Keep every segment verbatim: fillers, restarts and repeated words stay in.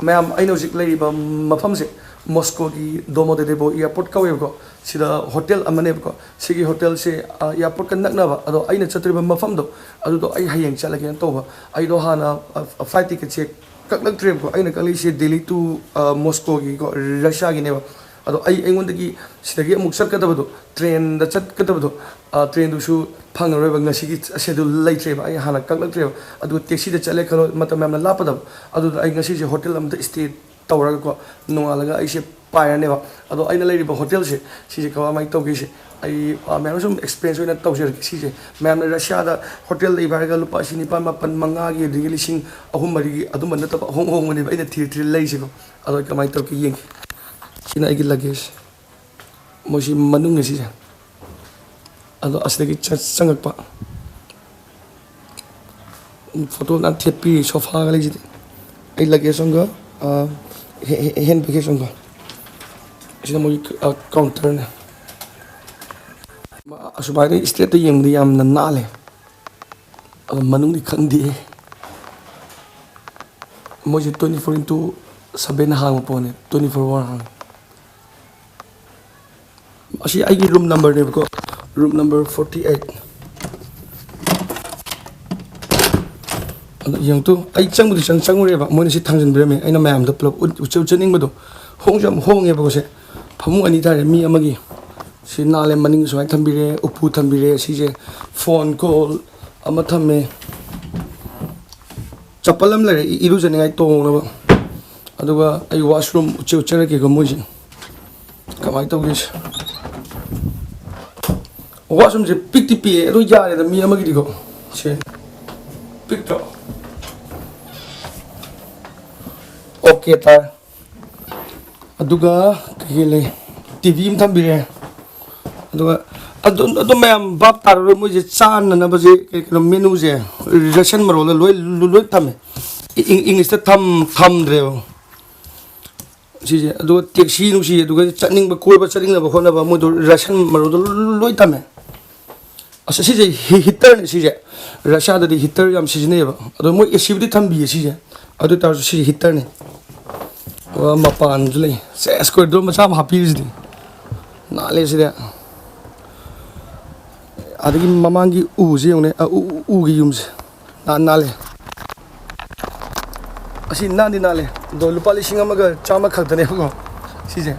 ꯃꯌꯥꯝ, ꯑꯩꯅ ꯍꯧꯖꯤꯛ ꯂꯩꯔꯤꯕ ꯃꯐꯝꯁꯦ ꯃꯣꯁꯀꯣꯒꯤ ꯗꯣꯃꯣꯗꯦꯗꯦꯕꯣ ꯑꯦꯌꯥꯔꯄꯣꯔꯠ ꯀꯧꯋꯦꯕꯀꯣ꯫ ꯁꯤꯗ ꯍꯣꯇꯦꯜ ꯑꯃꯅꯦꯕꯀꯣ꯫ ꯁꯤꯒꯤ ꯍꯣꯇꯦꯜꯁꯦ, ꯑ, ꯑꯦꯌꯥꯔꯄꯣꯔꯠꯀ ꯅꯛꯅꯕ, ꯑꯗꯣ ꯑꯩꯅ ꯆꯠꯇꯣꯔꯤꯕ ꯃꯐꯝꯗꯣ, ꯑꯗꯨꯗꯣ ꯑꯩ ꯍꯌꯦꯡ ꯆꯠꯂꯒꯦꯅ ꯇꯧꯕ꯫ ꯑꯩꯗꯣ ꯍꯥꯟꯅ, ꯑ, ꯐ꯭ꯂꯥꯏꯠ ꯇꯤꯀꯦꯠꯁꯦ ꯀꯛꯂꯛꯇ꯭ꯔꯦꯕꯀꯣ꯫ ꯑꯩꯅ ꯀꯛꯂꯛꯏꯁꯦ ꯗꯦꯜꯂꯤ ꯇꯨ, ꯑ, ꯃꯣꯁꯀꯣꯒꯤꯀꯣ, ꯔꯁꯤꯌꯥꯒꯤꯅꯦꯕ꯫ ꯑꯗꯣ ꯑꯩ, ꯑꯩꯉꯣꯟꯗꯒꯤ ꯁꯤꯗꯒꯤ ꯑꯃꯨꯛ ꯆꯠꯀꯗꯕꯗꯣ, ꯇ꯭ꯔꯦꯟꯗ ꯆꯠꯀꯗꯕꯗꯣ, ꯑ, ꯇ꯭ꯔꯦꯟꯗꯨꯁꯨ ꯐꯪꯉꯔꯣꯏꯕ꯫ ꯉꯁꯤꯒꯤ ꯁꯦꯗꯨꯜ ꯂꯩꯇ꯭ꯔꯦꯕ, ꯑꯩ ꯍꯥꯟꯅ ꯀꯛꯂꯛꯇ꯭ꯔꯦꯕ꯫ ꯑꯗꯨꯒ ꯇꯦꯛꯁꯤꯗ ꯆꯠꯂꯦ ꯈꯜꯂꯣ, ꯃꯇꯝ ꯌꯥꯝꯅ ꯂꯥꯞꯄꯗꯕ꯫ ꯑꯗꯨꯗ ꯑꯩ ꯉꯁꯤꯁꯦ ꯍꯣꯇꯦꯜ ꯑꯃꯗ ꯁ꯭ꯇꯦ ꯇꯧꯔꯒꯀꯣ, ꯅꯣꯡꯉꯥꯜꯂꯒ ꯑꯩꯁꯦ ꯄꯥꯏꯔꯅꯦꯕ꯫ ꯑꯗꯣ ꯑꯩꯅ ꯂꯩꯔꯤꯕ ꯍꯣꯇꯦꯜꯁꯦ, ꯁꯤꯁꯦ ꯀꯃꯥꯏꯅ ꯇꯧꯒꯦꯁꯦ, ꯑꯩ, ꯑ, ꯃꯌꯥꯝ ꯁꯨꯝ ꯑꯦꯛꯁꯄꯤꯔꯦꯟꯁ ꯑꯣꯏꯅ ꯇꯧꯖꯔꯛꯀꯦ꯫ ꯁꯤꯁꯦ ꯃꯌꯥꯝꯅ ꯔꯁꯤꯌꯥꯗ ꯍꯣꯇꯦꯜ ꯂꯩꯕ ꯍꯥꯏꯔꯒ ꯂꯨꯄꯥ ꯂꯤꯁꯤꯡ ꯅꯤꯄꯥꯟ, ꯃꯥꯄꯟ, ꯃꯉꯥꯒꯤ, ꯑꯗꯒꯤ ꯂꯤꯁꯤꯡ ꯑꯍꯨꯝ, ꯃꯔꯤꯒꯤ ꯑꯗꯨꯝꯕ ꯅꯠꯇꯕ ꯑꯍꯣꯡ ꯑꯍꯣꯡꯕꯅꯦꯕ ꯑꯩꯅ ꯊꯤꯔ ꯊꯤꯔ ꯂꯩꯔꯤꯁꯦꯀꯣ꯫ ꯑꯗꯣ ꯑꯩ ꯀꯃꯥꯏꯅ ꯇꯧꯔꯛꯀꯦ ꯌꯦꯡꯒꯦ꯫ ꯁꯤꯅ ꯑꯩꯒꯤ ꯂꯒꯦꯖ꯫ ꯃꯣꯏꯁꯤ ꯃꯅꯨꯡꯅꯦ ꯁꯤꯁꯦ꯫ ꯑꯗꯣ ꯑꯁꯤꯗꯒꯤ ꯆ-, ꯆꯪꯉꯛꯄ꯫ ꯐꯣꯇꯣ ꯅꯥꯟ ꯊꯦꯠꯄꯤ, ꯁꯣꯐꯥꯒ ꯂꯩꯁꯤꯗꯤ꯫ ꯑꯩ ꯂꯒꯦꯖ ꯑꯃꯒ, ꯑ, ꯍꯦ-, ꯍꯦ-, ꯍꯦꯟ ꯕꯦꯒꯦꯖ ꯑꯃꯒ꯫ ꯑꯁꯤꯅ ꯃꯣꯏꯒꯤ, ꯑ, ꯀꯥꯎꯟꯇꯔꯅꯦ꯫ ꯑꯁꯨꯃꯥꯏꯅ ꯏꯁꯇ꯭ꯔꯦꯠꯇ ꯌꯦꯡꯕꯗꯤ ꯌꯥꯝꯅ ꯅꯥꯜꯂꯦ꯫ ꯑꯗꯣ ꯃꯅꯨꯡꯗꯤ ꯈꯪꯗꯦ꯫ ꯃꯣꯏꯁꯦ twenty four into seven ꯍꯥꯡꯕ ꯄꯣꯠꯅꯦ, twenty four hour ꯍꯥꯡꯉꯦ꯫ ꯑꯁꯤ ꯑꯩꯒꯤ ꯔꯨꯝ ꯅꯝꯕꯔꯅꯦꯕꯀꯣ, ꯔꯨꯝ ꯅꯝꯕꯔ forty eight꯫ ꯑꯗꯣ ꯌꯦꯡꯉꯨ ꯇꯨ, ꯑꯩ ꯆꯪꯕꯨꯗꯤ ꯆꯪ-, ꯆꯪꯉꯨꯔꯦꯕ, ꯃꯣꯏꯅ ꯁꯤ ꯊꯥꯡꯖꯟꯕꯤꯔꯝꯃꯦ꯫ ꯑꯩꯅ ꯃꯌꯥꯝꯗ ꯄꯨꯂꯞ ꯎꯠ-, ꯎꯠꯆ-, ꯎꯠꯆꯅꯤꯡꯕꯗꯣ꯫ ꯍꯣꯡꯁꯨ ꯌꯥꯝ ꯍꯣꯡꯉꯦꯕꯀꯣ ꯁꯦ꯫ ꯐꯃꯨꯡ ꯑꯅꯤ ꯊꯥꯔꯦ ꯃꯤ ꯑꯃꯒꯤ꯫ ꯁꯤ ꯅꯥꯜꯂꯦ, ꯃꯅꯤꯡ ꯁꯨꯃꯥꯏꯅ ꯊꯝꯕꯤꯔꯦ, ꯎꯄꯨ ꯊꯝꯕꯤꯔꯦ꯫ ꯁꯤꯁꯦ ꯐꯣꯟ ꯀꯣꯜ ꯑꯃ ꯊꯝꯃꯦ꯫ ꯆꯄꯜ ꯑꯃ ꯂꯩꯔꯦ, ꯏ-, ꯏꯔꯨꯖꯅꯤꯡꯉꯥꯏ ꯇꯣꯡꯅꯕ꯫ ꯑꯗꯨꯒ ꯑꯩ ꯋꯥꯁꯔꯨꯝ ꯎꯠꯆ-, ꯎꯠꯆꯔꯛꯀꯦꯀꯣ ꯃꯣꯏꯁꯦ꯫ ꯀꯃꯥꯏꯅ ꯇꯧꯒꯦꯁꯦ? ꯋꯥꯁꯔꯨꯝꯁꯦ ꯄꯤꯛꯇꯤ ꯄꯤꯛꯑꯦ, ꯑꯗꯨ ꯌꯥꯔꯦꯗ ꯃꯤ ꯑꯃꯒꯤꯗꯤꯀꯣ꯫ ꯁꯦ꯫ ꯄꯤꯛꯇ꯭ꯔꯣ? ꯑꯣꯀꯦ ꯇꯥꯔꯦ꯫ ꯑꯗꯨꯒ ꯀꯩꯀꯩ ꯂꯩ? ꯇꯤ ꯚꯤ ꯑꯃ ꯊꯝꯕꯤꯔꯦ꯫ ꯑꯗꯨꯒ ꯑꯗꯨ, ꯑꯗꯨ ꯃꯌꯥꯝ ꯚꯥꯞ ꯇꯥꯔꯔꯣꯏ, ꯃꯣꯏꯁꯦ ꯆꯥꯅꯅꯕꯁꯦ ꯀꯩ ꯀꯩꯅꯣ ꯃꯦꯅꯨꯁꯦ ꯔꯁꯟ ꯃꯔꯣꯜꯗ ꯂꯣꯏ, ꯂꯣꯏ ꯊꯝꯃꯦ꯫ ꯏꯪ-, ꯏꯪꯂꯤꯁꯇ ꯊꯝ-, ꯊꯝꯗ꯭ꯔꯦꯕ꯫ ꯁꯤꯁꯦ꯫ ꯑꯗꯨꯒ ꯇꯦꯛꯁꯤ ꯅꯨꯡꯁꯤ, ꯑꯗꯨꯒ ꯆꯠꯅꯤꯡꯕ, ꯀꯣꯏꯕ ꯆꯠꯅꯤꯡꯅꯕ ꯍꯣꯠꯅꯕ ꯃꯣꯏꯗꯣ ꯔꯁꯟ ꯃꯔꯣꯜꯗ ꯂꯣꯏ ꯊꯝꯃꯦ꯫ ꯑꯁ, ꯁꯤꯁꯦ ꯍꯤ-, ꯍꯤꯇꯔꯅꯦ ꯁꯤꯁꯦ꯫ ꯔꯁꯤꯌꯥꯗꯗꯤ ꯍꯤꯇꯔ ꯌꯥꯝ ꯁꯤꯖꯤꯟꯅꯩꯌꯦꯕ꯫ ꯑꯗꯣ ꯃꯣꯏ ꯑꯦ ꯁꯤꯕꯨꯗꯤ ꯊꯝꯕꯤꯌꯦ ꯁꯤꯁꯦ꯫ ꯑꯗꯨ ꯑꯣꯏ ꯇꯥꯔꯁꯨ ꯁꯤꯁꯦ ꯍꯤꯇꯔꯅꯦ꯫ ꯑꯗꯨꯒ ꯃꯄꯥꯟꯁꯨ ꯂꯩ꯫ ꯁꯦꯁ, ꯀꯣꯔꯤꯗꯣꯔ ꯃꯆꯥ ꯑꯃ ꯍꯥꯞꯄꯤꯔꯤꯁꯤꯗꯤ꯫ ꯅꯥꯜꯂꯦ ꯁꯤꯗꯤ꯫ ꯑꯗꯒꯤ ꯃꯃꯥꯡꯒꯤ ꯎꯁꯦ ꯌꯦꯡꯉꯨꯅꯦ, ꯑ, ꯎ-, ꯎ-, ꯎꯒꯤ ꯌꯨꯝꯁꯦ꯫ ꯅꯥꯟ ꯅꯥꯜꯂꯦ꯫ ꯑꯁꯤ ꯅꯥꯟꯗꯤ ꯅꯥꯜꯂꯦ꯫ ꯑꯗꯣ ꯂꯨꯄꯥ ꯂꯤꯁꯤꯡ ꯑꯃꯒ ꯆꯥꯝꯃ ꯈꯛꯇꯅꯦꯕꯀꯣ ꯁꯤꯁꯦ꯫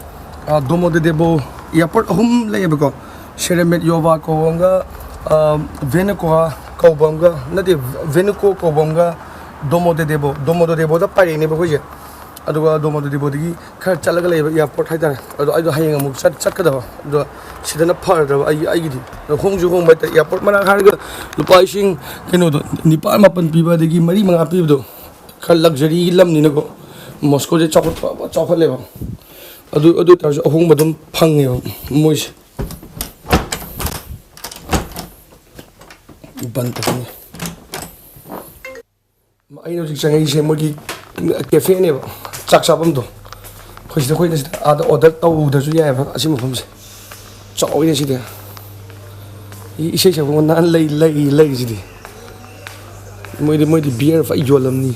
ꯑ, ꯗꯣꯃꯣ ꯗꯦ ꯗꯦꯕꯣ, ꯑꯦꯌꯥꯔꯄꯣꯔꯠ ꯑꯍꯨꯝ ꯂꯩꯌꯦꯕꯀꯣ꯫ ꯁꯦꯔꯦꯃꯦꯠ ꯌꯣꯕꯥ ꯀꯧꯕ ꯑꯃꯒ, ꯑ, ꯚꯦꯅꯨꯀꯣ ꯀꯧꯕ ꯑꯃꯒ, ꯅꯠꯇꯦ, ꯚꯦꯅꯨꯀꯣ ꯀꯧꯕ ꯑꯃꯒ, ꯗꯣꯃꯣ ꯗꯦ ꯗꯦꯕꯣ, ꯗꯣꯃꯣ ꯗꯦ ꯗꯦꯕꯣꯗ ꯄꯥꯏꯔꯛꯏꯅꯦꯕ ꯑꯩꯈꯣꯏꯁꯦ꯫ ꯑꯗꯨꯒ ꯗꯣꯃꯣ ꯗꯦ ꯗꯦꯕꯣꯗꯒꯤ ꯈꯔ ꯆꯠꯂꯒ ꯂꯩꯕ ꯑꯦꯌꯥꯔꯄꯣꯔꯠ ꯍꯥꯏꯇꯥꯔꯦ꯫ ꯑꯗꯣ ꯑꯩꯗꯣ ꯍꯌꯦꯡ ꯑꯃꯨꯛ ꯆꯠ-, ꯆꯠꯀꯗꯕ꯫ ꯑꯗꯣ ꯁꯤꯗꯅ ꯐꯔꯗ꯭ꯔꯕ ꯑꯩ, ꯑꯩꯒꯤꯗꯤ꯫ ꯑꯗꯣ ꯍꯣꯡꯁꯨ ꯍꯣꯡꯕ ꯍꯥꯏꯇꯥꯔꯦ꯫ ꯑꯦꯌꯥꯔꯄꯣꯔꯠ ꯃꯅꯥꯛ ꯍꯥꯏꯔꯒ ꯂꯨꯄꯥ ꯂꯤꯁꯤꯡ, ꯀꯩꯅꯣꯗꯣ, ꯅꯤꯄꯥꯜ ꯃꯥꯄꯜ ꯄꯤꯕ, ꯑꯗꯒꯤ ꯃꯔꯤ ꯃꯉꯥ ꯄꯤꯕꯗꯣ, ꯈꯔ ꯂꯛꯖꯔꯤꯒꯤ ꯂꯝꯅꯤꯅꯀꯣ, ꯃꯣꯁꯀꯣꯁꯦ ꯆꯥꯎꯈꯠꯄ, ꯆꯥꯎꯈꯠꯂꯦꯕ꯫ ꯑꯗꯨ, ꯑꯗꯨ ꯑꯣꯏ ꯇꯥꯔꯁꯨ ꯑꯍꯣꯡꯕ ꯑꯗꯨꯝ ꯐꯪꯉꯦꯕ ꯃꯣꯏꯁꯦ꯫ ꯕꯟ ꯇꯧꯊꯣꯛꯑꯅꯤ꯫ ꯑꯩꯅ ꯍꯧꯖꯤꯛ ꯆꯪꯉꯛꯏꯁꯦ ꯃꯣꯏꯒꯤ ꯀꯦꯐꯦꯅꯦꯕ, ꯆꯥꯛ ꯆꯥꯐꯝꯗꯣ꯫ ꯑꯩꯈꯣꯏ ꯁꯤꯗ, ꯑꯩꯈꯣꯏꯅ ꯁꯤꯗ ꯑꯥꯗ ꯑꯣꯔꯗꯔ ꯇꯧꯗ꯭ꯔꯁꯨ ꯌꯥꯏꯑꯕ꯫ ꯑꯁꯤ ꯃꯐꯝꯁꯦ ꯆꯥꯎꯋꯤꯅꯦ ꯁꯤꯗꯤ꯫ ꯏ-, ꯏꯁꯩ ꯁꯛꯐꯝ ꯅꯥꯟ ꯂꯩ, ꯂꯩ, ꯂꯩꯔꯤꯁꯤꯗꯤ꯫ ꯃꯣꯏꯗꯤ, ꯃꯣꯏꯗꯤ ꯕꯤꯌꯔ ꯐꯖ ꯌꯣꯜꯂꯝꯅꯤ꯫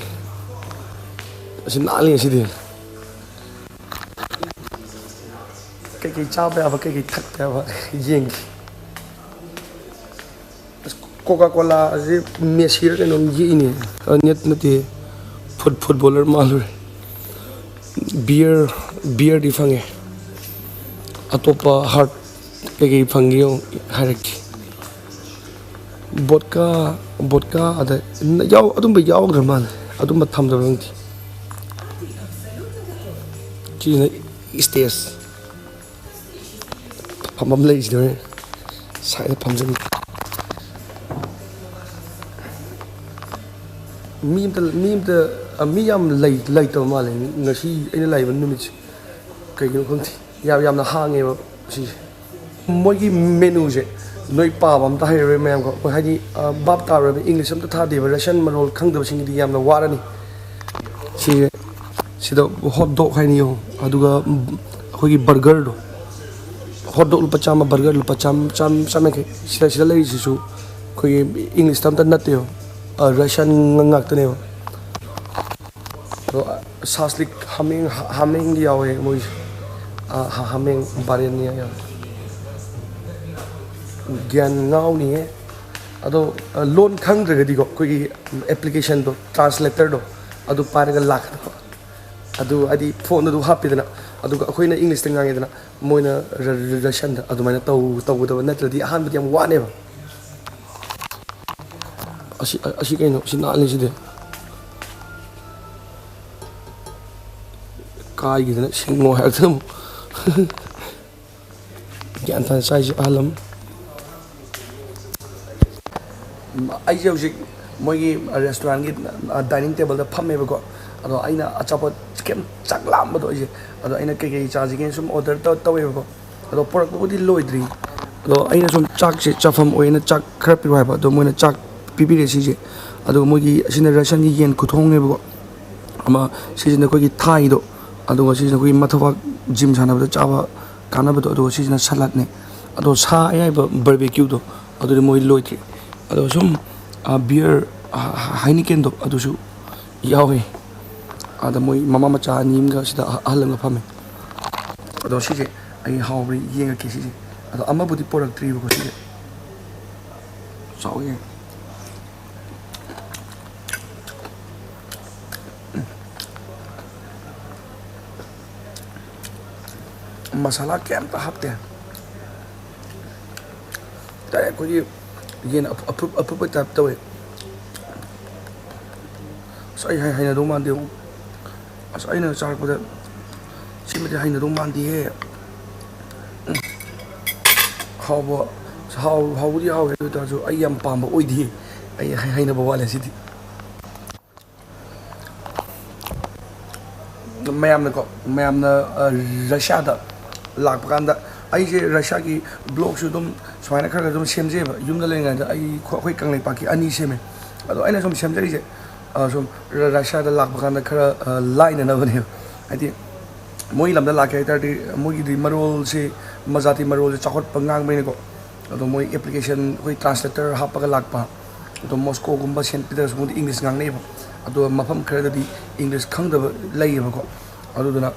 ꯑꯁꯤ ꯅꯥꯜꯂꯤ ꯁꯤꯗꯤ꯫ ꯀꯩꯀꯩ ꯆꯥꯕ ꯌꯥꯕ, ꯀꯩꯀꯩ ꯊꯛꯄ ꯌꯥꯕ ꯌꯦꯡꯒꯦ꯫ ꯑꯁ, ꯀꯣꯀꯥ ꯀꯣꯂꯥ ꯑꯁꯤ ꯃꯦꯁꯤꯔ ꯀꯩꯅꯣꯝ ꯌꯦꯛꯏꯅꯦ꯫ ꯑ, ꯅꯠ-, ꯅꯠꯇꯦ, ꯐꯨꯠ-, ꯐꯨꯠꯕꯣꯂꯔ ꯃꯥꯜꯂꯨꯔꯦ꯫ ꯕꯤꯌꯔ, ꯕꯤꯌꯔꯗꯤ ꯐꯪꯉꯦ꯫ ꯑꯇꯣꯞꯄ ꯍꯥꯔꯠ ꯀꯩꯀꯩ ꯐꯪꯒꯦ ꯌꯦꯡꯉꯨ, ꯍꯥꯏꯔꯛꯀꯦ꯫ ꯕꯣꯠꯀꯥ, ꯕꯣꯠꯀꯥ ꯑꯗ ꯌꯥꯎ-, ꯑꯗꯨꯝꯕ ꯌꯥꯎꯗ꯭ꯔ ꯃꯥꯜꯂꯦ꯫ ꯑꯗꯨꯝꯕ ꯊꯝꯗꯕ꯭ꯔ ꯈꯪꯗꯦ꯫ ꯁꯤꯁꯤꯅ ꯏꯁꯇꯦꯖ꯫ ꯐꯝꯐꯝ ꯂꯩꯔꯤꯁꯤꯗ ꯁꯥꯏꯗ ꯐꯝꯖꯟꯒꯦ꯫ ꯃꯤ ꯑꯝꯇ, ꯃꯤ ꯑꯝꯇ, ꯑ, ꯃꯤ ꯌꯥꯝ ꯂꯩ-, ꯂꯩꯇꯕ ꯃꯥꯜꯂꯦ ꯉꯁꯤ ꯑꯩꯅ ꯂꯥꯛꯏꯕ ꯅꯨꯃꯤꯠꯁꯦ꯫ ꯀꯩꯒꯤꯅꯣ ꯈꯪꯗꯦ, ꯌꯥꯝ, ꯌꯥꯝꯅ ꯍꯥꯡꯉꯦꯕ ꯁꯤꯁꯦ꯫ ꯃꯣꯏꯒꯤ ꯃꯦꯅꯨꯁꯦ ꯅꯣꯏ ꯄꯥꯕ ꯑꯝꯇ ꯍꯩꯔꯔꯣꯏ ꯃꯌꯥꯝꯀꯣ꯫ ꯑꯩꯈꯣꯏ ꯍꯥꯏꯗꯤ, ꯑ, ꯚꯥꯞ ꯇꯥꯔꯣꯏꯕ, ꯏꯪꯂꯤꯁ ꯑꯝꯇ ꯊꯥꯗꯦꯕ꯫ ꯔꯁꯤꯌꯟ ꯃꯔꯣꯜ ꯈꯪꯗꯕꯁꯤꯡꯒꯤꯗꯤ ꯌꯥꯝꯅ ꯋꯥꯔꯅꯤ꯫ ꯁꯤꯁꯦ, ꯁꯤꯗ ꯍꯣꯠ ꯗꯣꯛ ꯍꯥꯏꯅ ꯌꯦꯡꯉꯣ, ꯑꯗꯨꯒ ꯑꯩꯈꯣꯏꯒꯤ ꯕꯔꯒꯔꯗꯣ, ꯍꯣꯠ ꯗꯣꯛ ꯂꯨꯄꯥ ꯆꯥꯝꯃ, ꯕꯔꯒꯔ ꯂꯨꯄꯥ ꯆꯥꯝ-, ꯆꯥꯝ-, ꯆꯥꯝ ꯌꯥꯡꯈꯩ꯫ ꯁꯤꯗ, ꯁꯤꯗ ꯂꯩꯔꯤꯁꯤꯁꯨ ꯑꯩꯈꯣꯏꯒꯤ ꯏꯪꯂꯤꯁꯇ ꯑꯝꯇ ꯅꯠꯇꯦꯕ, ꯑ, ꯔꯁꯤꯌꯟ ꯉꯥꯛꯇꯅꯦꯕ꯫ ꯑꯗꯣ ꯁꯥꯁꯂꯤꯛ ꯍꯥꯃꯦꯡ, ꯍꯥꯃꯦꯡꯗꯤ ꯌꯥꯎꯋꯦ ꯃꯣꯏꯁꯦ꯫ ꯑ, ꯍꯥ-, ꯍꯥꯃꯦꯡ ꯕꯥꯔꯦꯟꯅꯤ ꯌꯥꯎꯋꯦ꯫ ꯒ꯭ꯌꯥꯟ ꯉꯥꯎꯅꯤꯌꯦ꯫ ꯑꯗꯣ, ꯑ, ꯂꯣꯟ ꯈꯪꯗ꯭ꯔꯒꯗꯤꯀꯣ, ꯑꯩꯈꯣꯏꯒꯤ ꯑꯦꯄ꯭ꯂꯤꯀꯦꯁꯟꯗꯣ, ꯇ꯭ꯔꯥꯟꯁꯂꯦꯇꯔꯗꯣ, ꯑꯗꯨ ꯄꯥꯏꯔꯒ ꯂꯥꯛꯀꯗꯕ꯫ ꯑꯗꯨ ꯍꯥꯏꯗꯤ ꯐꯣꯟꯗ ꯑꯗꯨ ꯍꯥꯞꯄꯦꯗꯅ, ꯑꯗꯨꯒ ꯑꯩꯈꯣꯏꯅ ꯏꯪꯂꯤꯁꯇ ꯉꯥꯡꯉꯦꯗꯅ, ꯃꯣꯏꯅ ꯔ-, ꯔ-, ꯔꯁꯤꯌꯟꯗ ꯑꯗꯨꯃꯥꯏꯅ ꯇꯧ-, ꯇꯧꯒꯗꯕ ꯅꯠꯇ꯭ꯔꯗꯤ ꯑꯍꯥꯟꯕꯗꯤ ꯌꯥꯝ ꯋꯥꯅꯦꯕ꯫ ꯑꯁꯤ, ꯑꯁꯤ ꯀꯩꯅꯣ? ꯁꯤ ꯅꯥꯜꯂꯤꯁꯤꯗꯤ꯫ ꯀꯥꯏꯒꯤꯗꯅ ꯁꯤꯡꯉꯣ ꯍꯥꯏꯔꯛꯇꯅ ꯑꯃꯨꯛ꯫ ꯒ꯭ꯌꯥꯟ ꯇꯥꯅ ꯆꯥꯏꯁꯦ ꯑꯍꯜ ꯑꯃ꯫ ꯑꯩꯁꯦ ꯍꯧꯖꯤꯛ ꯃꯣꯏꯒꯤ ꯔꯦꯁꯇꯨꯔꯦꯟꯒꯤ ꯗꯥꯏꯅꯤꯡ ꯇꯦꯕꯜꯗ ꯐꯝꯃꯦꯕꯀꯣ꯫ ꯑꯗꯣ ꯑꯩꯅ ꯑꯆꯥꯄꯣꯠ ꯀꯩꯝ ꯆꯥꯛ ꯂꯥꯝꯕꯗꯣ ꯑꯩꯁꯦ, ꯑꯗꯣ ꯑꯩꯅ ꯀꯩꯀꯩ ꯆꯥꯁꯤꯒꯦꯅ ꯁꯨꯝ ꯑꯣꯔꯗꯔ ꯇꯧ-, ꯇꯧꯋꯦꯕꯀꯣ꯫ ꯑꯗꯣ ꯄꯨꯔꯛꯄꯕꯨꯗꯤ ꯂꯣꯏꯗ꯭ꯔꯤ꯫ ꯑꯗꯣ ꯑꯩꯅ ꯁꯨꯝ ꯆꯥꯛꯁꯦ ꯆꯥꯐꯝ ꯑꯣꯏꯅ ꯆꯥꯛ ꯈꯔ ꯄꯤꯔꯛꯑꯣ ꯍꯥꯏꯕ꯫ ꯑꯗꯣ ꯃꯣꯏꯅ ꯆꯥꯛ ꯄꯤꯕꯤꯔꯦ ꯁꯤꯁꯦ꯫ ꯑꯗꯨꯒ ꯃꯣꯏꯒꯤ ꯑꯁꯤꯅ ꯔꯁꯟꯒꯤ ꯌꯦꯟ ꯈꯨꯊꯣꯡꯅꯦꯕꯀꯣ꯫ ꯑꯃ ꯁꯤꯁꯤꯅ ꯑꯩꯈꯣꯏꯒꯤ ꯊꯥꯏꯗꯣ, ꯑꯗꯨꯒ ꯁꯤꯁꯤꯅ ꯑꯩꯈꯣꯏꯒꯤ ꯃꯊꯧꯕꯥꯛ ꯖꯤꯝ ꯁꯥꯟꯅꯕꯗ ꯆꯥꯕ ꯀꯥꯟꯅꯕꯗꯣ, ꯑꯗꯨꯒ ꯁꯤꯁꯤꯅ ꯁꯂꯥꯠꯅꯦ꯫ ꯑꯗꯣ ꯁꯥ ꯑꯌꯥꯏꯕ ꯕꯔꯕꯦꯀ꯭ꯌꯨꯗꯣ ꯑꯗꯨꯗꯤ ꯃꯣꯏ ꯂꯣꯏꯗ꯭ꯔꯤ꯫ ꯑꯗꯣ ꯁꯨꯝ, ꯑ, ꯕꯤꯌꯔ, ꯑ, ꯍꯥꯏꯅꯤꯀꯦꯟꯗꯣ ꯑꯗꯨꯁꯨ ꯌꯥꯎꯋꯤ꯫ ꯑꯗ ꯃꯣꯏ ꯃꯃꯥ ꯃꯆꯥ ꯑꯅꯤ ꯑꯃꯒ ꯁꯤꯗ ꯑꯍ-, ꯑꯍꯜ ꯑꯃꯒ ꯐꯝꯃꯦ꯫ ꯑꯗꯣ ꯁꯤꯁꯦ ꯑꯩ ꯍꯥꯎꯕ꯭ꯔꯥ ꯌꯦꯡꯉꯛꯀꯦ ꯁꯤꯁꯦ꯫ ꯑꯗꯣ ꯑꯃꯕꯨꯗꯤ ꯄꯣꯔꯛꯇ꯭ꯔꯤꯕꯀꯣ ꯁꯤꯁꯦ꯫ ꯆꯥꯎ ꯌꯦꯡ꯫ ꯃꯁꯥꯂꯥ ꯀꯩꯝꯇ ꯍꯥꯞꯇꯦ꯫ ꯗꯥꯏꯔꯦꯛ ꯑꯩꯈꯣꯏꯒꯤ ꯌꯦꯟ ꯑꯐꯨ-, ꯑꯐꯨ-, ꯑꯐꯨꯠꯄ ꯇꯥꯏꯞ ꯇꯧꯋꯦ꯫ ꯑꯁ, ꯑꯩ ꯍꯩ-, ꯍꯩꯅꯗꯧ ꯃꯥꯟꯗꯦ꯫ ꯑꯁ, ꯑꯩꯅ ꯆꯥꯔꯛꯄꯗ ꯁꯤꯃꯗꯤ ꯍꯩꯅꯗꯧ ꯃꯥꯟꯗꯦꯍꯦ꯫ ꯎꯝ꯫ ꯍꯥꯎꯕ, ꯍꯥꯎ-, ꯍꯥꯎꯕꯨꯗꯤ ꯍꯥꯎꯋꯦ, ꯑꯗꯨ ꯑꯣꯏ ꯇꯥꯔꯁꯨ ꯑꯩ ꯌꯥꯝ ꯄꯥꯝꯕ ꯑꯣꯏꯗꯤꯌꯦ꯫ ꯑꯩ ꯍꯩ-, ꯍꯩꯅꯕ ꯋꯥꯠꯂꯦ ꯁꯤꯗꯤ꯫ ꯃꯌꯥꯝꯅꯀꯣ, ꯃꯌꯥꯝꯅ, ꯑ, ꯔꯁꯤꯌꯥꯗ ꯂꯥꯛꯄ ꯀꯥꯟꯗ, ꯑꯩꯁꯦ ꯔꯁꯤꯌꯥꯒꯤ ꯕ꯭ꯂꯣꯒꯁꯨ ꯑꯗꯨꯝ ꯁꯨꯃꯥꯏꯅ ꯈꯔ ꯈꯔ ꯑꯗꯨꯝ ꯁꯦꯝꯖꯩꯑꯕ꯫ ꯌꯨꯝꯗ ꯂꯩꯔꯤꯉꯩꯗ ꯑꯩ ꯈꯣ-, ꯑꯩꯈꯣꯏ ꯀꯪꯂꯩꯄꯥꯛꯀꯤ ꯑꯅꯤ ꯁꯦꯝꯃꯦ꯫ ꯑꯗꯣ ꯑꯩꯅ ꯁꯨꯝ ꯁꯦꯝꯖꯔꯤꯁꯦ, ꯑ, ꯁꯨꯝ ꯔ-, ꯔꯁꯤꯌꯥꯗ ꯂꯥꯛꯄ ꯀꯥꯟꯗ ꯈꯔ, ꯑ, ꯂꯥꯏꯅꯅꯕꯅꯦꯕ꯫ ꯍꯥꯏꯗꯤ ꯃꯣꯏ ꯂꯝꯗ ꯂꯥꯛꯀꯦ ꯍꯥꯏ ꯇꯥꯔꯗꯤ ꯃꯣꯏꯒꯤꯗꯤ ꯃꯔꯣꯜꯁꯦ, ꯃꯖꯥꯇꯤ ꯃꯔꯣꯜꯁꯦ ꯆꯥꯎꯈꯠꯄ ꯉꯥꯡꯕꯅꯤꯅꯀꯣ꯫ ꯑꯗꯣ ꯃꯣꯏ ꯑꯦꯄ꯭ꯂꯤꯀꯦꯁꯟ ꯑꯩꯈꯣꯏ ꯇ꯭ꯔꯥꯟꯁꯂꯦꯇꯔ ꯍꯥꯞꯄꯒ ꯂꯥꯛꯄ꯫ ꯑꯗꯣ ꯃꯣꯁꯀꯣꯒꯨꯝꯕ, ꯁꯦꯟꯠ ꯄꯤꯇꯔꯁꯕꯨꯔꯒꯗꯤ ꯏꯪꯂꯤꯁ ꯉꯥꯡꯅꯩꯑꯕ꯫ ꯑꯗꯨꯒ ꯃꯐꯝ ꯈꯔꯗꯗꯤ ꯏꯪꯂꯤꯁ ꯈꯪꯗꯕ ꯂꯩꯌꯦꯕꯀꯣ꯫ ꯑꯗꯨꯗꯨꯅ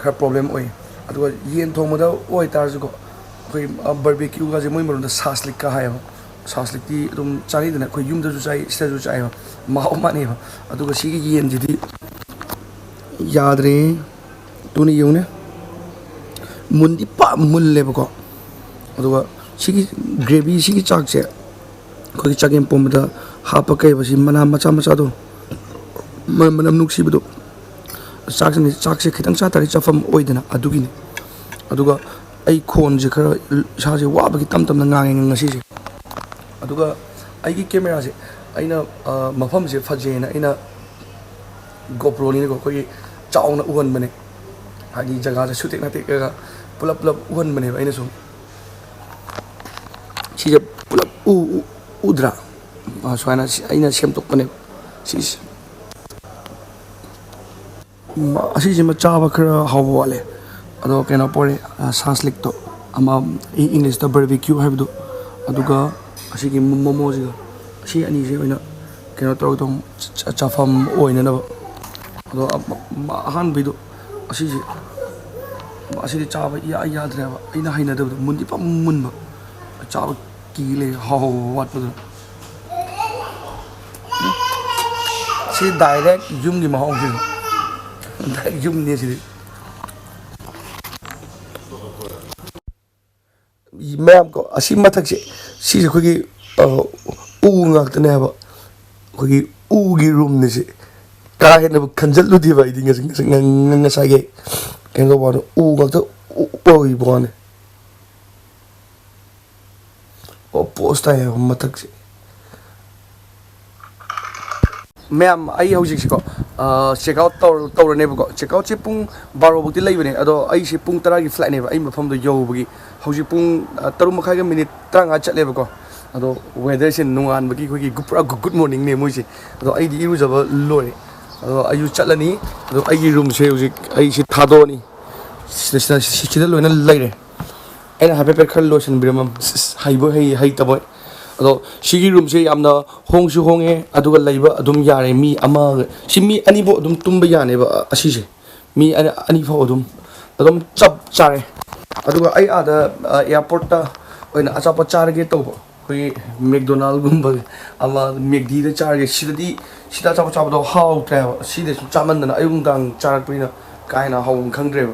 ꯈꯔ ꯄ꯭ꯔꯣꯕ꯭ꯂꯦꯝ ꯑꯣꯏ꯫ ꯑꯗꯨꯒ ꯌꯦꯟ ꯊꯣꯡꯕꯗ ꯑꯣꯏꯇꯥꯔꯁꯨꯀꯣ, ꯑꯩꯈꯣꯏ ꯕꯔꯕꯤꯀ꯭ꯌꯨꯒꯁꯦ ꯃꯣꯏ ꯃꯔꯣꯟꯗ ꯁꯥꯁꯂꯤꯛꯀ ꯍꯥꯏꯌꯦꯕ꯫ ꯁꯥꯁꯂꯤꯛꯇꯤ ꯑꯗꯨꯝ ꯆꯥꯅꯩꯗꯅ, ꯑꯩꯈꯣꯏ ꯌꯨꯝꯗꯁꯨ ꯆꯥꯏ, ꯁꯤꯗꯁꯨ ꯆꯥꯏꯌꯦꯕ, ꯃꯍꯥꯎ ꯃꯥꯟꯅꯩꯕ꯫ ꯑꯗꯨꯒ ꯁꯤꯒꯤ ꯌꯦꯟꯁꯤꯗꯤ ꯌꯥꯗ꯭ꯔꯦ꯫ ꯇꯨꯅ ꯌꯦꯡꯉꯨꯅꯦ, ꯃꯨꯟꯗꯤ ꯄꯥ ꯃꯨꯜꯂꯦꯕꯀꯣ꯫ ꯑꯗꯨꯒ ꯁꯤꯒꯤ ꯒ꯭ꯔꯦꯚꯤ, ꯁꯤꯒꯤ ꯆꯥꯛꯁꯦ ꯑꯩꯈꯣꯏꯒꯤ ꯆꯒꯦꯝ ꯄꯣꯝꯕꯗ ꯍꯥꯞꯄ ꯀꯩꯕ, ꯁꯤ ꯃꯅꯥ ꯃꯆꯥ ꯃꯆꯥꯗꯣ, ꯃ- ꯃꯅꯝ ꯅꯨꯡꯁꯤꯕꯗꯣ, ꯆꯥꯛꯁꯤꯅ, ꯆꯥꯛꯁꯦ ꯈꯤꯇꯪ ꯆꯥ ꯇꯥꯔꯗꯤ ꯆꯥꯐꯝ ꯑꯣꯏꯗꯅ, ꯑꯗꯨꯒꯤꯅꯤ꯫ ꯑꯗꯨꯒ ꯑꯩ ꯈꯣꯟꯁꯦ ꯈꯔ, ꯏꯁꯥꯁꯦ ꯋꯥꯕꯒꯤ ꯇꯞ ꯇꯞꯅ ꯉꯥꯡꯉꯦ ꯉꯁꯤꯁꯦ꯫ ꯑꯗꯨꯒ ꯑꯩꯒꯤ ꯀꯦꯃꯦꯔꯥꯁꯦ ꯑꯩꯅ, ꯑ, ꯃꯐꯝꯁꯦ ꯐꯖꯩꯅ ꯑꯩꯅ ꯒꯣꯄ꯭ꯔꯣꯅꯤꯅꯀꯣ, ꯑꯩꯈꯣꯏꯒꯤ ꯆꯥꯎꯅ ꯎꯍꯟꯕꯅꯦ, ꯍꯥꯏꯗꯤ ꯖꯒꯥꯁꯦ ꯁꯨꯇꯦꯛ ꯅꯥꯇꯦꯛꯑꯒ ꯄꯨꯂꯞ ꯄꯨꯂꯞ ꯎꯍꯟꯕꯅꯦꯕ ꯑꯩꯅ ꯁꯨꯝ꯫ ꯁꯤꯁꯦ ꯄꯨꯂꯞ ꯎ- ꯎ- ꯎꯗ꯭ꯔꯥ? ꯑ, ꯁꯨꯃꯥꯏꯅ ꯁꯤ ꯑꯩꯅ ꯁꯦꯝꯗꯣꯛꯄꯅꯦꯕ ꯁꯤꯁꯦ꯫ ꯃ- ꯑꯁꯤꯁꯤꯃ ꯆꯥꯕ ꯈꯔ ꯍꯥꯎꯕ ꯋꯥꯠꯂꯦ꯫ ꯑꯗꯣ ꯀꯩꯅꯣ ꯄꯣꯔꯦ, ꯑ, ꯁꯥꯁꯂꯤꯛꯇꯣ, ꯑꯃ ꯏ- ꯏꯪꯂꯤꯁꯇ ꯕꯔꯕꯤꯀ꯭ꯌꯨ ꯍꯥꯏꯕꯗꯣ, ꯑꯗꯨꯒ ꯑꯁꯤꯒꯤ ꯃꯣ- ꯃꯣꯃꯣꯁꯤꯒ, ꯑꯁꯤ ꯑꯅꯤꯁꯦ ꯑꯣꯏꯅ ꯀꯩꯅꯣ ꯇꯧꯔꯒ ꯇꯧ- ꯆ- ꯆꯥꯐꯝ ꯑꯣꯏꯅꯅꯕ꯫ ꯑꯗꯣ ꯑ- ꯃ- ꯑꯍꯥꯟꯕꯩꯗꯣ ꯑꯁꯤꯁꯦ, ꯑꯁꯤꯗꯤ ꯆꯥꯕ ꯏꯌꯥ ꯌꯥꯗ꯭ꯔꯦꯕ꯫ ꯑꯩꯅ ꯍꯩꯅꯗꯕꯗꯣ, ꯃꯨꯟꯗꯤ ꯐꯖꯅ ꯃꯨꯟꯕ, ꯆꯥꯕ ꯀꯤ ꯂꯩ, ꯍꯥꯎꯕ ꯋꯥꯠꯄꯗꯨꯅ꯫ ꯁꯤ ꯗꯥꯏꯔꯦꯛ ꯌꯨꯝꯒꯤ ꯃꯍꯥꯎꯁꯤꯅꯤ꯫ ꯗꯥꯏꯔꯦꯛ ꯌꯨꯝꯅꯦ ꯁꯤꯗꯤ꯫ ꯃꯌꯥꯝ ꯀꯣ, ꯑꯁꯤ ꯃꯊꯛꯁꯦ, ꯁꯤꯁꯦ ꯑꯩꯈꯣꯏꯒꯤ, ꯑ, ꯎ ꯉꯥꯛꯇꯅꯦ ꯍꯥꯏꯕ꯫ ꯑꯩꯈꯣꯏꯒꯤ ꯎꯒꯤ ꯔꯨꯝꯅꯦ ꯁꯤ꯫ ꯀꯥ ꯍꯦꯟꯅꯕꯨ ꯈꯟꯖꯜꯂꯨꯗꯦꯕ ꯑꯩꯗꯤ ꯉꯁꯤ-, ꯉꯁꯤ-, ꯉ-, ꯉ-, ꯉꯁꯥꯏꯒꯤ ꯀꯩꯅꯣ ꯇꯧꯕ ꯋꯥꯅꯤ, ꯎ ꯉꯥꯛꯇ ꯎ-, ꯑꯣꯏꯕ ꯋꯥꯅꯤ꯫ ꯑꯣ, ꯄꯣꯁ ꯇꯥꯏ ꯍꯥꯏꯕ ꯃꯊꯛꯁꯦ꯫ ꯃꯌꯥꯝ, ꯑꯩ ꯍꯧꯖꯤꯛꯁꯤꯀꯣ, ꯑ, ꯆꯦꯛ ꯑꯥꯎꯠ ꯇꯧꯔ-, ꯇꯧꯔꯅꯦꯕꯀꯣ꯫ ꯆꯦꯛ ꯑꯥꯎꯠꯁꯦ ꯄꯨꯡ ꯕꯥꯔꯣ ꯐꯥꯎꯗꯤ ꯂꯩꯕꯅꯦ, ꯑꯗꯣ ꯑꯩꯁꯦ ꯄꯨꯡ ꯇꯔꯥꯒꯤ ꯐ꯭ꯂꯥꯏꯠꯅꯦꯕ ꯑꯩ ꯃꯐꯝꯗꯣ ꯌꯧꯕꯒꯤ꯫ ꯍꯧꯖꯤꯛ ꯄꯨꯡ, ꯑ, ꯇꯔꯨꯛ ꯃꯈꯥꯏꯒ ꯃꯤꯅꯤꯠ ꯇꯔꯥꯃꯉꯥ ꯆꯠꯂꯦꯕꯀꯣ꯫ ꯑꯗꯣ ꯋꯦꯗꯔꯁꯦ ꯅꯣꯡꯉꯥꯟꯕꯒꯤ ꯑꯩꯈꯣꯏꯒꯤ ꯒꯨ-, ꯄꯨꯔꯥ ꯒꯨ-, ꯒꯨꯗ ꯃꯣꯔꯅꯤꯡꯅꯦ ꯃꯣꯏꯁꯦ꯫ ꯑꯗꯣ ꯑꯩꯗꯤ ꯏꯔꯨꯖꯕ ꯂꯣꯏꯔꯦ꯫ ꯑꯗꯣ ꯑꯩꯁꯨ ꯆꯠꯂꯅꯤ꯫ ꯑꯗꯣ ꯑꯩꯒꯤ ꯔꯨꯝꯁꯦ ꯍꯧꯖꯤꯛ ꯑꯩꯁꯦ ꯊꯥꯗꯣꯛꯑꯅꯤ꯫ ꯁꯤꯗ, ꯁꯤꯗ, ꯁꯤꯗ ꯂꯣꯏꯅ ꯂꯩꯔꯦ꯫ ꯑꯩꯅ ꯍꯥꯏꯐꯦꯠ ꯍꯥꯏꯐꯦꯠ ꯈꯔ ꯂꯣꯏꯁꯤꯟꯕꯤꯔꯝꯃ-, ꯁꯤꯁ, ꯍꯩꯕꯣꯏ ꯍꯩ, ꯍꯩꯇꯕꯣꯏ꯫ ꯑꯗꯣ ꯁꯤꯒꯤ ꯔꯨꯝꯁꯦ ꯌꯥꯝꯅ ꯍꯣꯡꯁꯨ ꯍꯣꯡꯉꯦ, ꯑꯗꯨꯒ ꯂꯩꯕ ꯑꯗꯨꯝ ꯌꯥꯔꯦ꯫ ꯃꯤ ꯑꯃ, ꯁꯤ ꯃꯤ ꯑꯅꯤꯐꯥꯎ ꯑꯗꯨꯝ ꯇꯨꯝꯕ ꯌꯥꯅꯦꯕ, ꯑ, ꯑꯁꯤꯁꯦ꯫ ꯃꯤ ꯑꯅꯤ, ꯑꯅꯤꯐꯥꯎ ꯑꯗꯨꯝ, ꯑꯗꯨꯝ ꯆꯞ ꯆꯥꯔꯦ꯫ ꯑꯗꯨꯒ ꯑꯩ ꯑꯥꯗ, ꯑ, ꯑꯦꯌꯥꯔꯄꯣꯔꯠꯇ ꯑꯣꯏꯅ ꯑꯆꯥꯄꯣꯠ ꯆꯥꯔꯒꯦ ꯇꯧꯕ, ꯑꯩꯈꯣꯏꯒꯤ ꯃꯦꯛꯗꯣꯅꯥꯜꯒꯨꯝꯕ ꯑꯃ, ꯃꯦꯛꯗꯤꯗ ꯆꯥꯔꯒꯦ꯫ ꯁꯤꯗꯗꯤ, ꯁꯤꯗ ꯑꯆꯥꯄꯣꯠ ꯆꯥꯕꯗꯣ ꯍꯥꯎꯇ꯭ꯔꯦ ꯍꯥꯏꯕ꯫ ꯁꯤꯗꯁꯨ ꯆꯥꯃꯟꯗꯅ ꯑꯌꯨꯛ ꯅꯨꯡꯗꯥꯡ ꯆꯥꯔꯛꯄꯅꯤꯅ ꯀꯥ ꯍꯦꯟꯅ ꯍꯥꯎꯕ ꯈꯪꯗ꯭ꯔꯦꯕ꯫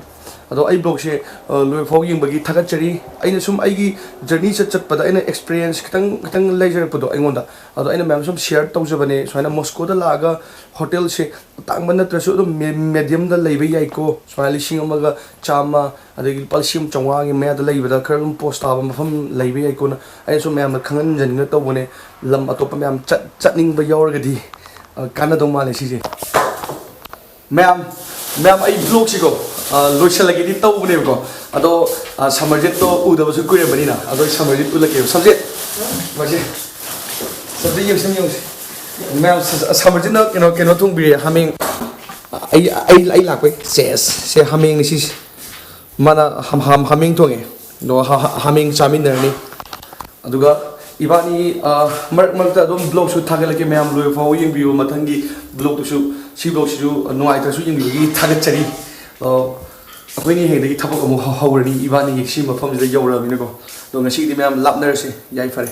ꯑꯗꯣ ꯑꯩ ꯕ꯭ꯂꯣꯒꯁꯦ, ꯑ, ꯂꯣꯏꯐꯥꯎ ꯌꯦꯡꯕꯒꯤ ꯊꯥꯒꯠꯆꯔꯤ꯫ ꯑꯩꯅ ꯁꯨꯝ ꯑꯩꯒꯤ ꯖꯔꯅꯤ ꯆꯠ ꯆꯠꯄꯗ ꯑꯩꯅ ꯑꯦꯛꯁꯄꯤꯔꯤꯌꯦꯟꯁ ꯈꯤꯇꯪ ꯈꯤꯇꯪ ꯂꯩꯖꯔꯛꯄꯗꯣ ꯑꯩꯉꯣꯟꯗ, ꯑꯗꯣ ꯑꯩꯅ ꯃꯌꯥꯝ ꯁꯨꯝ ꯁꯤꯌꯔ ꯇꯧꯖꯕꯅꯦ꯫ ꯁꯨꯃꯥꯏꯅ ꯃꯣꯁꯀꯣꯗ ꯂꯥꯛꯑꯒ ꯍꯣꯇꯦꯜꯁꯦ ꯑꯇꯥꯡꯕ ꯅꯠꯇ꯭ꯔꯁꯨ ꯑꯗꯨꯝ ꯃꯦ-, ꯃꯦꯗꯤꯌꯝꯗ ꯂꯩꯕ ꯌꯥꯏꯀꯣ, ꯁꯨꯃꯥꯏꯅ ꯂꯤꯁꯤꯡ ꯑꯃꯒ ꯆꯥꯝꯃ, ꯑꯗꯒꯤ ꯂꯨꯄꯥ ꯂꯤꯁꯤꯡ ꯑꯃ ꯆꯥꯝꯃꯉꯥꯒꯤ ꯃꯌꯥꯗ ꯂꯩꯕꯗ ꯈꯔ ꯑꯗꯨꯝ ꯄꯣꯁ ꯇꯥꯕ ꯃꯐꯝ ꯂꯩꯕ ꯌꯥꯏꯀꯣꯅ ꯑꯩꯅꯁꯨ ꯃꯌꯥꯝꯗ ꯈꯪꯍꯟꯖꯅꯤꯡꯅ ꯇꯧꯕꯅꯦ꯫ ꯂꯝ ꯑꯇꯣꯞꯄ ꯃꯌꯥꯝ ꯆꯠ-, ꯆꯠꯅꯤꯡꯕ ꯌꯥꯎꯔꯒꯗꯤ, ꯑ, ꯀꯥꯟꯅꯗꯧ ꯃꯥꯜꯂꯦ ꯁꯤꯁꯦ꯫ ꯃꯌꯥꯝ, ꯃꯌꯥꯝ, ꯑꯩ ꯕ꯭ꯂꯣꯒꯁꯤꯀꯣ, ꯑ, ꯂꯣꯏꯁꯤꯜꯂꯒꯦꯗꯤ ꯇꯧꯕꯅꯦꯕꯀꯣ꯫ ꯑꯗꯣ, ꯑ, ꯁꯃꯔꯖꯤꯠꯇꯣ ꯎꯗꯕꯁꯨ ꯀꯨꯏꯔꯕꯅꯤꯅ, ꯑꯗꯣ ꯑꯩ ꯁꯃꯔꯖꯤꯠ ꯎꯠꯂꯛꯀꯦꯕ꯫ ꯁꯃꯔꯖꯤꯠ, ꯃꯁꯤ, ꯁꯃꯔꯖꯤꯠ ꯌꯦꯡꯁꯤ, ꯌꯦꯡꯁꯤ꯫ ꯃꯌꯥꯝ, ꯁ-, ꯁꯃꯔꯖꯤꯠꯅ ꯀꯩꯅꯣ, ꯀꯩꯅꯣ ꯊꯣꯡꯕꯤꯔꯦ, ꯍꯥꯃꯦꯡ꯫ ꯑꯩ, ꯑꯩ, ꯑꯩ ꯂꯥꯛꯄꯩ꯫ ꯁꯦꯁ, ꯁꯦ ꯍꯥꯃꯦꯡꯅꯤ ꯁꯤꯁꯦ꯫ ꯃꯥꯅ ꯍꯥꯝ-, ꯍꯥꯝ-, ꯍꯥꯃꯦꯡ ꯊꯣꯡꯉꯦ꯫ ꯑꯗꯣ ꯍꯥ-, ꯍꯥ-, ꯍꯥꯃꯦꯡ ꯆꯥꯃꯤꯟꯅꯔꯅꯤ꯫ ꯑꯗꯨꯒ ꯏꯕꯥꯅꯤ, ꯑ, ꯃꯔꯛ ꯃꯔꯛꯇ ꯑꯗꯨꯝ ꯕ꯭ꯂꯣꯒꯁꯨ ꯊꯥꯒꯠꯂꯛꯀꯦ, ꯃꯌꯥꯝ ꯂꯣꯏꯕ ꯐꯥꯎꯕ ꯌꯦꯡꯕꯤꯌꯨ꯫ ꯃꯊꯪꯒꯤ ꯕ꯭ꯂꯣꯒꯇꯨꯁꯨ, ꯁꯤ ꯕ꯭ꯂꯣꯒꯁꯤꯁꯨ ꯅꯨꯡꯉꯥꯏꯇ꯭ꯔꯁꯨ ꯌꯦꯡꯕꯤꯕꯒꯤ ꯊꯥꯒꯠꯆꯔꯤ꯫ ꯑ, ꯑꯩꯈꯣꯏꯅꯤ ꯍꯌꯦꯡꯗꯒꯤ ꯊꯕꯛ ꯑꯃꯨꯛ ꯍꯧ-, ꯍꯧꯔꯅꯤ, ꯏꯕꯥꯅꯤꯒꯤ ꯁꯤ ꯃꯐꯝꯁꯤꯗ ꯌꯧꯔꯛꯑꯕꯅꯤꯅꯀꯣ꯫ ꯑꯗꯣ ꯉꯁꯤꯒꯤꯗꯤ ꯃꯌꯥꯝ ꯂꯥꯞꯅꯔꯁꯦ, ꯌꯥꯏꯐꯔꯦ꯫